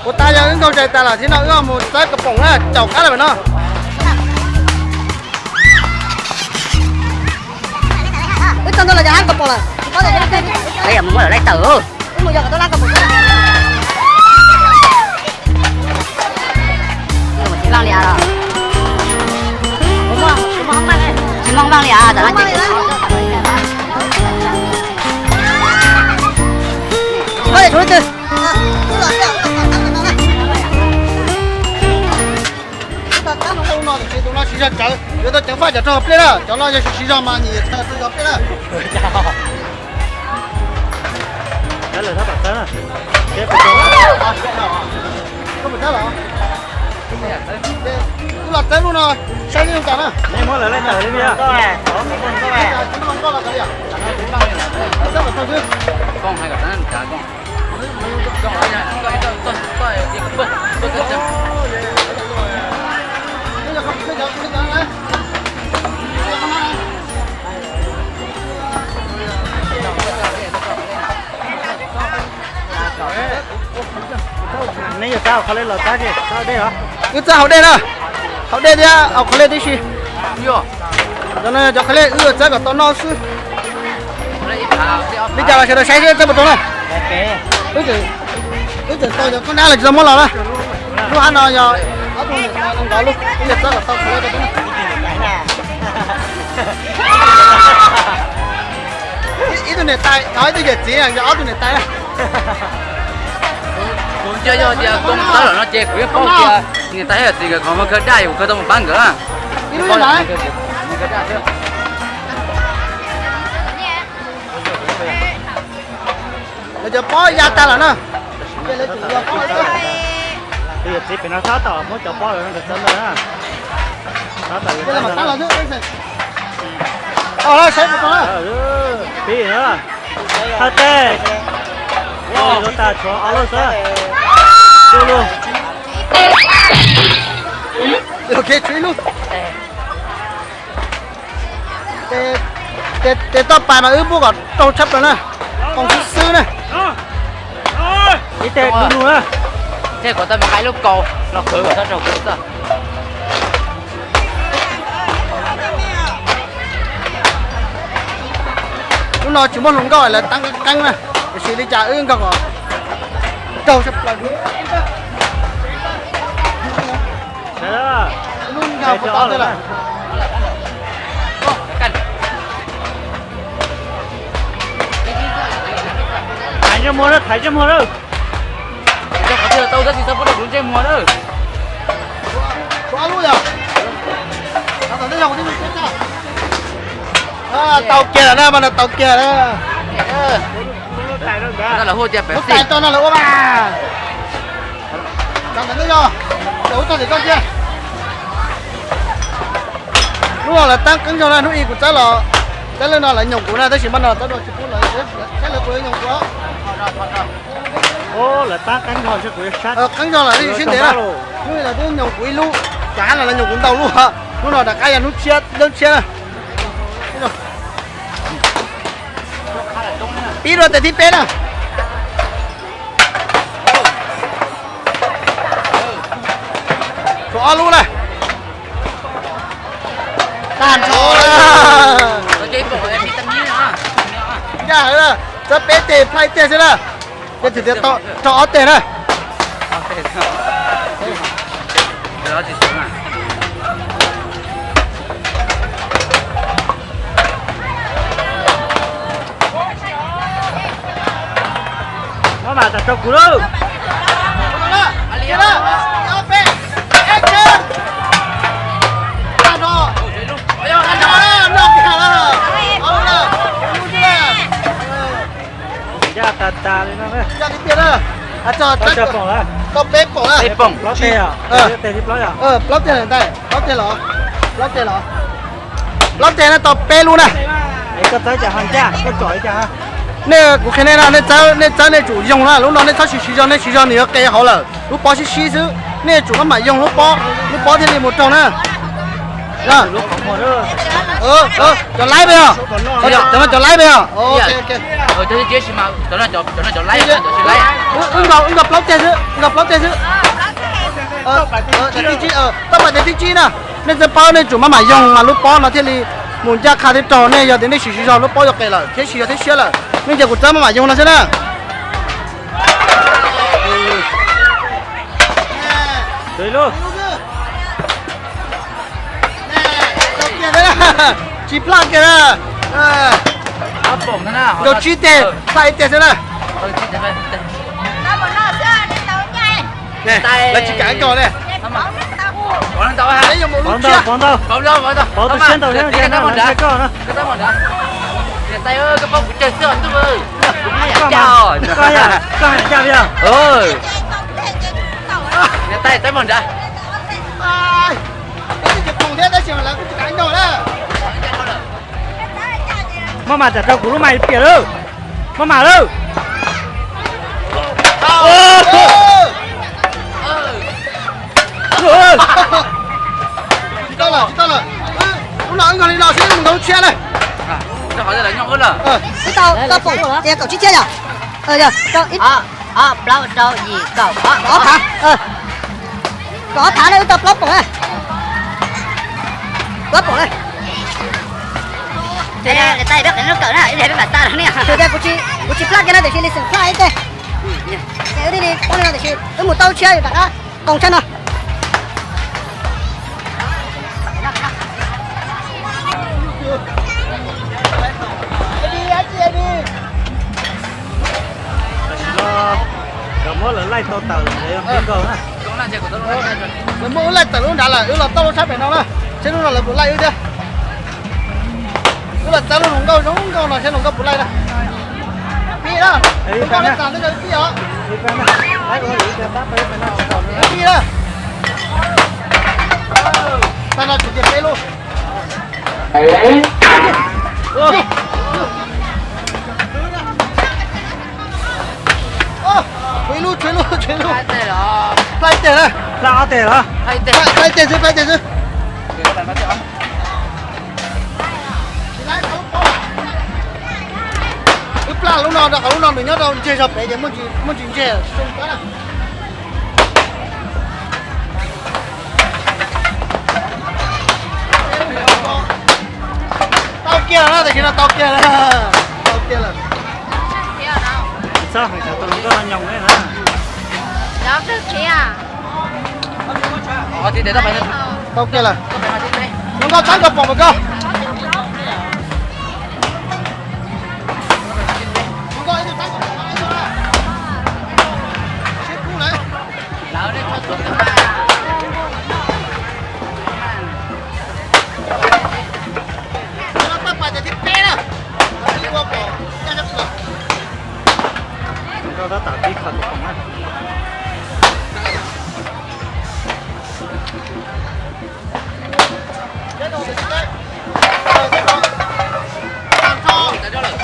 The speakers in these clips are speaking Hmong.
Ua tas yog wb nkaug zais tas lawm thiab no wb mus txawb kaus poom na, caum qab lawm no. Wb txog ntawd los yog hab kaus poom lawm. Mus muab lawv laij tawm. Wb mus yog kom tau lab kaus poom. Tsis mooj li as los. Tsis mooj li as. Tus no siv zog tsawv, yuav tau ceev faj cov rau hauv pliaj na, cov no yog siv zog mas nyiam tsawv rau hauv pliaj na. Wb los txawb lub no saib zoo cas na. Nej yuav txawb hauv qhov dej los txawb, txawb hauv dej os. Wb txawb hauv dej na, hauv dej thiab hauv qhov liaj tib si. Cov no cov qhov liaj wb yuav txawb kom tau noj xwb. Li cas los sawv daws saib seb txawb puas tau na. Wb tseem tau cov koob dab los tsis tau muab los na. Lub hab no yog ob tug niam tais nkawd lub, wb yuav txawb kom tau qhov liaj rau tub. Ib tug niam tais, ib tug yawm txiv, yog ob tug niam tais. Kuv nco yog tias koob txawb lawm no ces kuv yeej paub tias niam tais thiab yawm txiv nkawd qhov muag khaws daj, kuv khaws tau mus pab nkawd. Lawv cov pob ya tag lawm na. Tus yawm txiv pem no tab tom muab cov pob lawm no nkawd txawb ntawd na. Tab tom yuav txawb ntawd na. Pib na. Thawj teg. Ua lub tas tshuav ob lub xwb. Tus lub. Tes toj pas mas wb muab kom raug tshaj plaws na, qoos xwb xwb na. Ib teg du lug na. Tej kuv tau mus nqa ib lub kaus los khwv kom txhob raug kuv xwb. Lub no tsis muaj hluas nkauj lawv tab qeeb na, tiam sis li cas wb nkaug kom raug tshaj plaws. Lub nkaug puas tau tiag lawm. Thaiv ntsej muag na, thaiv ntsej muag na. Tau qhov twg tau tab sis txhob pub rau kuv ntsej muag na. Tau kiag lawm na, mas tau kiag lawm. Lub tais rau no lawv ua mas. Lub no lawv tab qeeb zog na, hnub ib kuv txawb los, txawb lub no lawv nyoos kuv na, tab sis mas no txawb dua tsis pub lawv, saib lawv puas yuav nyoos kuv. Lawv tab qeeb zog, qeeb zog lawm sib ntev na. Hnub ib lawv twb nyoos kuv ib lub, tsam hab no lawv nyoos kuv ntau lub. Hnub no rov qab yog hnub tshiab, hnub tshiab na. Pib dua tes thib peb na. Tshuav ob lub na. Tag nrho na. Ncaj heev na. Txawb peb teg plhaib tiag xwb na. Ces thim tias rau ob teg na. Maj mam tas rau kuv lawm. Ncaj tas tas li no. Tau peb poom na. Plaub teg, plaub teg los, plaub teg los, plaub teg na, tau peb lub na. Koj txawb cas ho ncaj, koj tsom li cas? Nej, kuv qhia nej na, nej txawb, nej txawb nej tsum yoog na, lub no nej txhob siv siv zog, nej siv zog nws yuav qe hauv lawm, lub pob sib sib xwb, nej tsum maj mam yoog lub pob, lub pob thiaj li mus raug na. Cov laib peb os. Cov no cov laib peb os. Wb nkaus plaub teg xwb, nkaus plaub teg xwb. Toj pais teg thib tsib na. Nej txawj paub nej tsum maj mam yoog mas lub pob no thiaj li mus ncaj qha thiab raug. Nej yog tias nej siv tsis zog lub pob yuav qes lawm thiab siv zog thiab siab lawm. Nej cia kuv txawb maj mam yoog no xwb na. Tsis plaj kiag na. Nkaus tsib teg, plaj ib teg xwb na. Lawv tsis kam nkaus ne. Pov ntau, pov ntau, pov ntau, pov tus siab ntau thiab, koj no. Koj, koj hais li cas peb yog? Maj mam tsam rau kuv lub mais piam lawm. Maj mam lawm. Tsis tau lawm, tsis tau lawm. Lub no wb nkaus li no xwb, mus nkaus lub tshiab na. Wb tau plaub poom ces kaum tsib tshiab yom. Ob, plaub, rau, yim, kaum, ob thav. Kaum ob thav na, wb tau plaub poom na. Plaub poom na. Tais peb qev lub kawm na, ib peb mam tag ne. Kuv tsis plaj kiag no tiam sis li xeem plaj ib teg. Ces wb thiaj li poob li no tiam sis wb mus tau tshiab yus rov qab koom tshaj no. Tam sim no nkawd muab lawv laij tau tawm lawm, yog peb nkaus na. Lawv muab wb laij tawm lub nrad lawm, wb los tau lub tshab pem no na. Seb lub no lawv puas laij wb thiab. Wb los txawb lub hluas nkauj zoo nkauj no seb hluas nkauj puas laij na. Pib na, hluas nkauj nej tag twb yog wb pib os. Pib na. Tag no tsum tias peb lub. Tshuav ib lub, tshuav ib lub, tshuav ib lub. Plaj ib teg na. Plaj ob teg los? Plaj ib teg xwb, plaj ib teg xwb. Wb plaj lub no rau qhov lub no nws nyob rau ntseg zog pem ces muaj ntsis ntseg. Tau kiag lawm na, tam sim no tau kiag lawm. Tau kiag lawm. Txhob heev, cov tus hluas nkauj no nyoos na. Tau kiag lawm. Hluas nkauj txhob nkaus pom mas koj. Nkauj tab tom pib kho tus khoom na.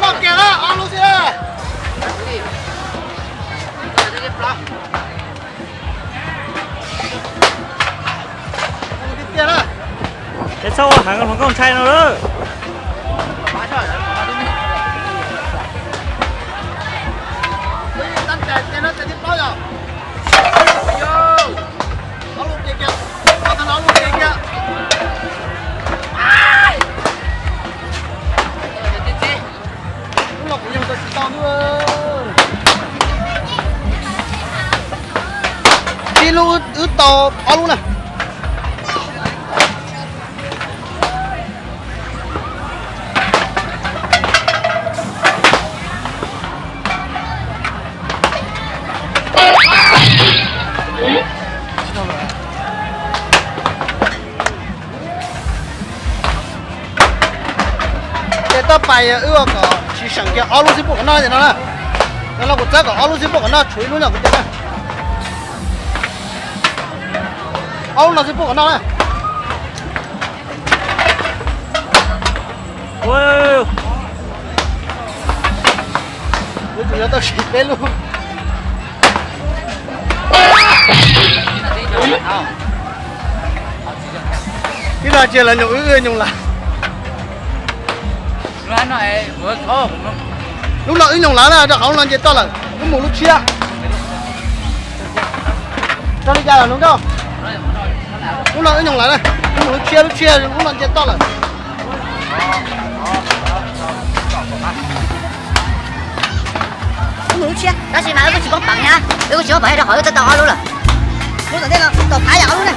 Loj kiag na, ob lub xwb na. Tiag tiag na. Es txhob ua heev, hluas nkauj ntshai no lawm. Lub no kuv yog tau tsis tau ntuj. Tib lub wb tau ob lub na. Ces toj pais wb ua kom tsis seem kiag ob lub xib pum qhov no tias no na. Yog no kuv txawb kom ob lub xib pum qhov no tshuav ib lub no kuv tias na. Ob lub no xib pum qhov no na. Wb tsuas yog tau siv peb lub. Ib no cia lawv nyoos wb, wb nyoos lawv. Lub no wb nyoos lawv na, rau qhov lub no nce toj lawm, wb mus lub tshiab. Raug li cas lawm hluas nkauj? Lub no wb nyoos lawv na, wb mus lub tshiab, lub tshiab lub no nce toj lawm. Wb mus lub tshiab, tab sis mas wb kuj tsis paub peem na, wb kuj tsis paub peem rau qhov wb twb tau ob lub lawm. Lub tom ntej no tom phav yam ob lub na.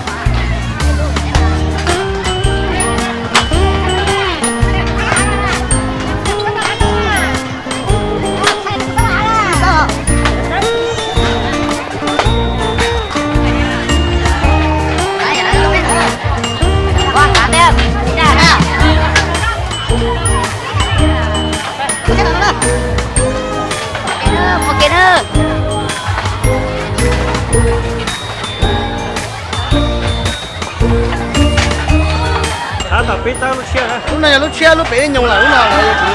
Tab tom pib txawb lub tshiab na. Lub no yog lub tshiab, lub pem ib nyoos lawm, lub no lawv yuav tsum.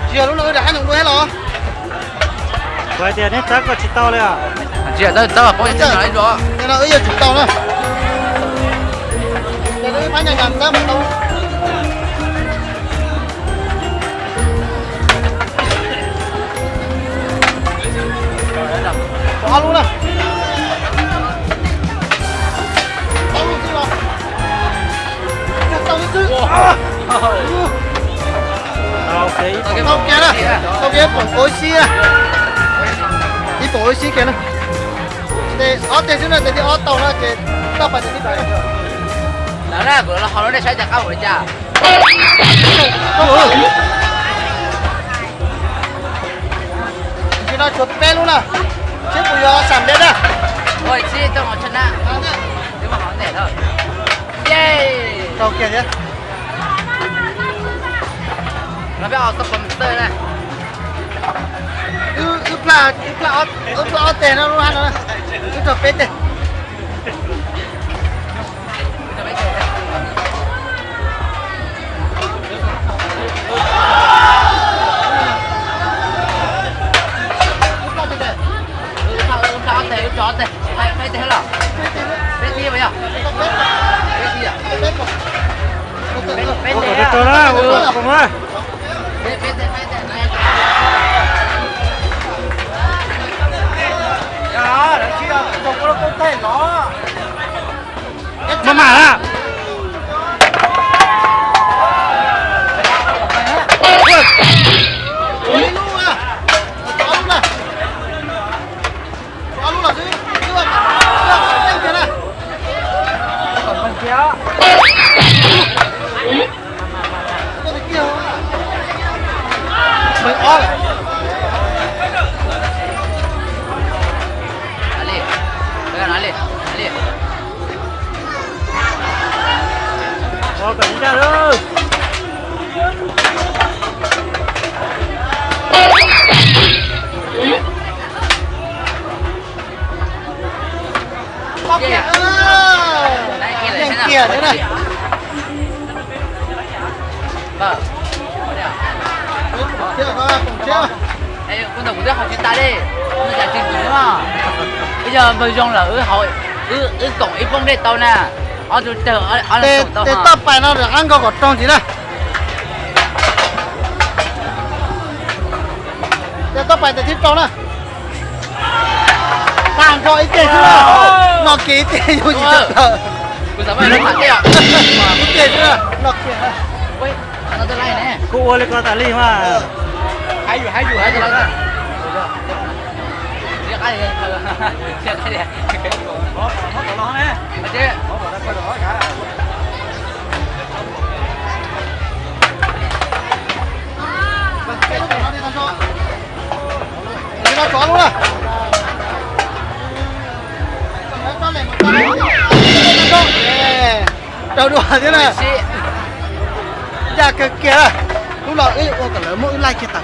Tsis yog lub no wb rov qab nyoos dua thiab los? Kuv hais tias neb txawb koj tsis tau li os. Tsis txawb, txawb paub, no wb yuav tsum tau na. Ces wb phab nyas nyas txawb mas tau. Ob lub na. Ob lub xwb los. Tau li xwb. Tau kiag na, tau kiag ib poom ua xib na. Ib poom ua xib kiag na. Ces ob teg xwb na, tes thib ob tau na ces toj pais tes thib peb. Lawv na, kuv los ho lub nej saib cas qab ua li cas. Ntsis no tshuav peb lub na, seb puas yuav xam deb na. Ua ib txhij tau no tshaj na, twb muaj hov ntej lawm. Tau kiag thiab. Los peb os tau pom tawj na. Wb plaj, wb plaj ob teg no lub hab no, wb rau peb teg. Ua kom tau tau na, ua kom tau na. Maj mam na. Leej kiag thiab na. Kuv ntawm kuv twb hais tsis tas li, no cas tsis ntxim mas. Ib yog npawg zoo lawm wb koom ib poob dej tau na. Ob tug tawg, tes toj pais no rov qab nkaug kom roog ntxiv na. Tes toj pais tes thib rau na. Tag nrho ib teg xwb na. No kiag ib teg yug tsis tau lawm. Ib teg xwb na, no kiag. Kuv ua li ko tas li mas. Raug dua thiab na. Ncaj kawg kiag. Lub no wb ua kom lawv muab wb laij kiag tas.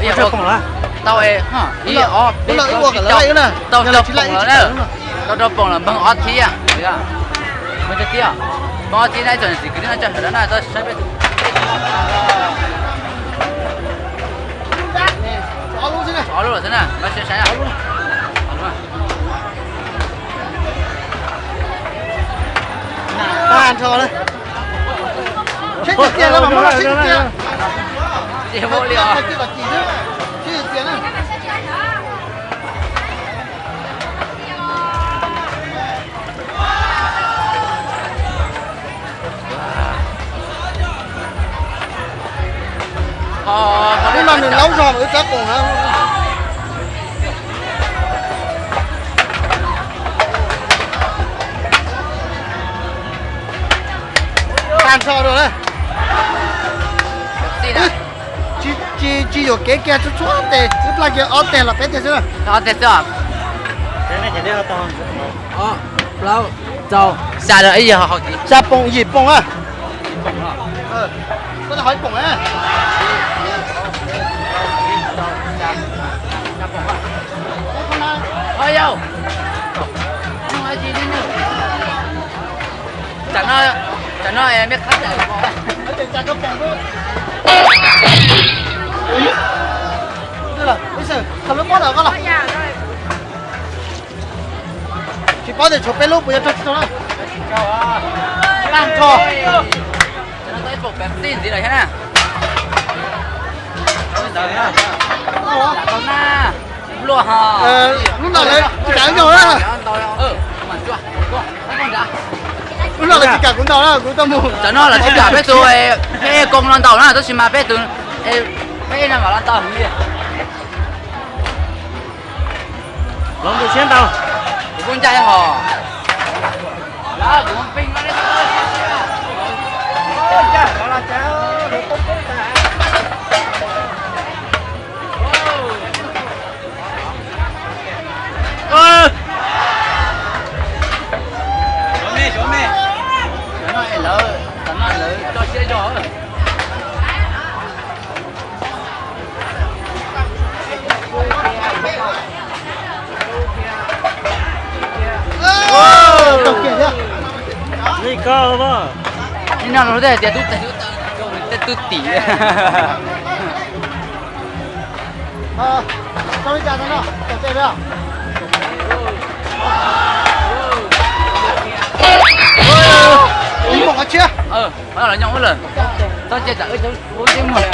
Ua tsawg poom lawm? Tau, ib, ob, peb, plaub, tsib, rau, tau rau poom lawm na. Tau rau poom lawm, npawg ob thib. Npawg ob thib, npawg ob thib na, ib tsoom niam txiv kwv tij neej tsa sawv daws na, tau saib peb tus. Ob lub lawm xwb na, npawg saib saib. Tag nrho na. Seb tiag tiag no mas muab los seb tiag tiag. Tiag tiag kom chim xwb. Seb tiag tiag na. Hnub no nws laub zog mas wb txav poom na. Tag nrho dua na. Tsis, tsis yuam kev kiag, txhua txhua tes, wb plaj kiag ob teg los peb teg xwb na. Ob teg xwb. Plaub, rau, xya, ib yog hauv tid. Xya poom, yim poom a. Koj hauv ib poom a. Tsam no, tsam no mej qhab tas. Tsis paub tias tshuav peb lub puas yuav raug tsis raug na. Tag nrho. Lub no lawv tsis kam wb nkaus na. Lub no lawv tsis kam kuv ntaus na, kuv tau mus. Tam no lawv tsis kam peb tus, peb koom los ntaus na, tab sis mas peb tus, peb no mam los ntaus li. Los nkaus siab ntau. Kuv kuj ncaj hos. Lawv, tam no lawv tso siab zog. Li ko, li no los tias tub tes tub tim. Ib moos qhov tshiab. Los nyob ua lawm. Txhob cia tsam wb cov ub tib muag.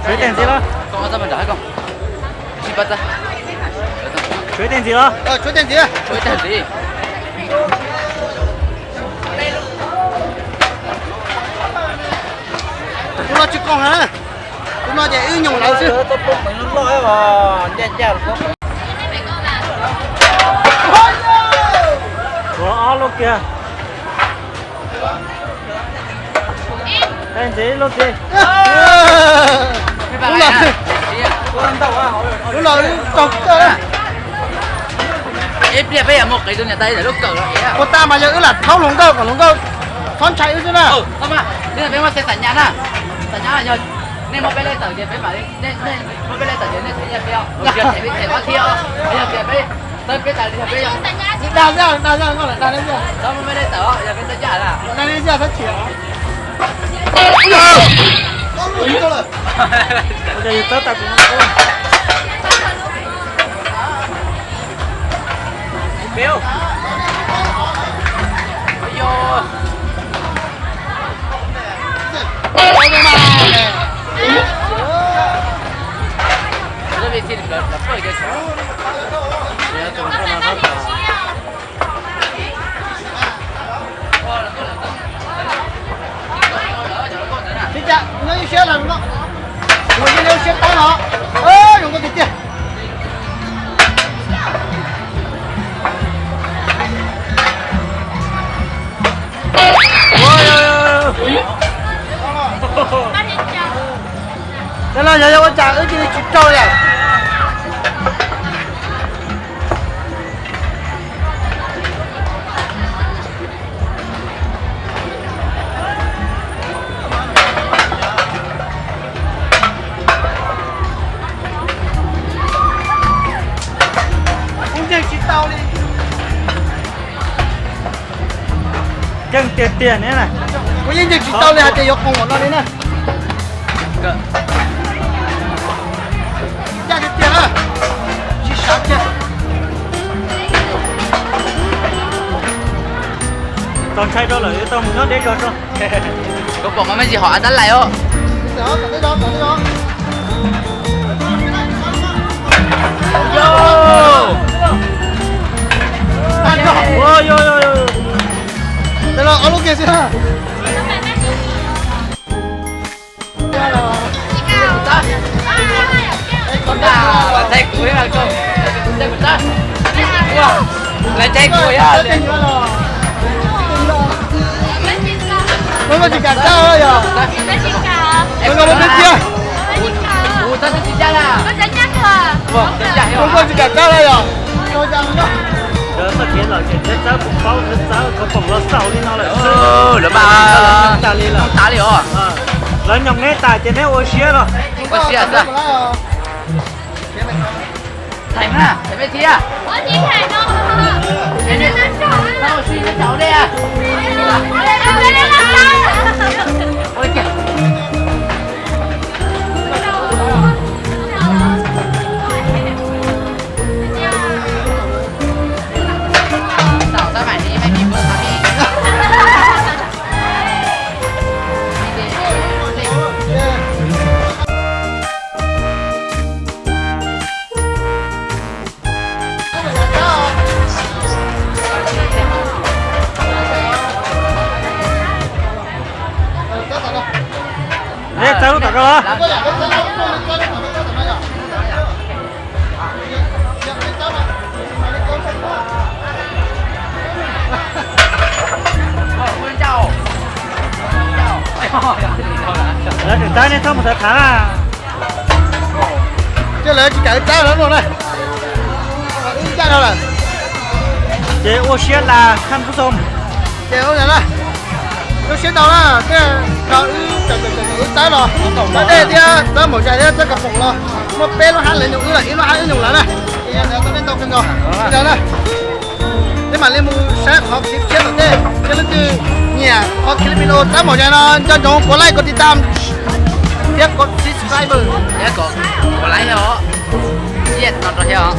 Tshuav ib teg ntxiv los? Tshuav ib teg ntxiv los? Tshuav ib teg ntxiv. Tus no tsis koom na. Tus no ces wb nyoos lawv xwb. Tshuav ob lub kiag. Teg ntxiv ib lub kiag. Lub no, lub no raug kawg. Ib pliag peb yuav mus qiv tus niam tais lub kawm. Puas tas mas yog wb lam thaub hluas nkauj kom hluas nkauj txhob ntshai wb xwb na. Peb muab xeeb xam nyas na. Xam nyas yog nej muab peb lej tawm ces peb mam, nej muab peb lej tawm ces nej them nyiaj peb os. Yog them peb them ob thiab os. Yog tias peb, peb tas li yog peb, dag, dag, dag, dag, dag, dag, dag, muab peb lej tawm os, yog peb txhob caj na. Dag li yog txhob chim. Ua siab lawm no, ua siab lawm no, zoo nkauj tiag tiag. Yog no yog ua cas wb cia li tsis raug lawm. Keej tiag tiag ne na. Kuv yeej ntseeg tsis tau li hais tias yuav qoos npaum no li na. Ncaj tiag tiag na. Tsis sab kiag. Txaus ntshai rau lawm, yuav tau mus nyob deb zog tso. Koj pom mas me ntsis hom av tab lais os. Lawv tsaib kuv yog. Koj tsis kam txawb yog? Koj tsis kam txawb yog? Lawv txoj kev lom zem thiab txawb kuv paub thiab txawb khaub poom los xaus li no lawm xwb. Lawv mas tas li lawm. Tas li os. Lawv nyoos neb tas ces neb ua siab los. Ua siab xwb. Thaiv na, thaiv me thiab. Neb txawb lub tom ko. Lawv tseem txawb, nej txhob mus sawv thav na. Ces lawv tsis kam wb txawb lawv no na. Wb ncaj no lawm. Ces ua siab las khaj kub xoo. Ces ua na, ua siab ntau na, tej no wb txawb los txawb dej thiab txawb maum zais thiab txawb khaub poom los muaj peb lub hab lawv nyoos wb lawm, ib lub hab wb nyoos lawv na. Ces ntawd nej tau kawg nkaus. Ntawd na, peb mam li mus saib qhov khiv tshiab tom tej, thiab leej twg nyiam qhov khiv li video txawb maum zais no nco ntsoov kom like, kom tiv tam, thiab kom subscribe, thiab kom like os. Yes, no rau thiab os.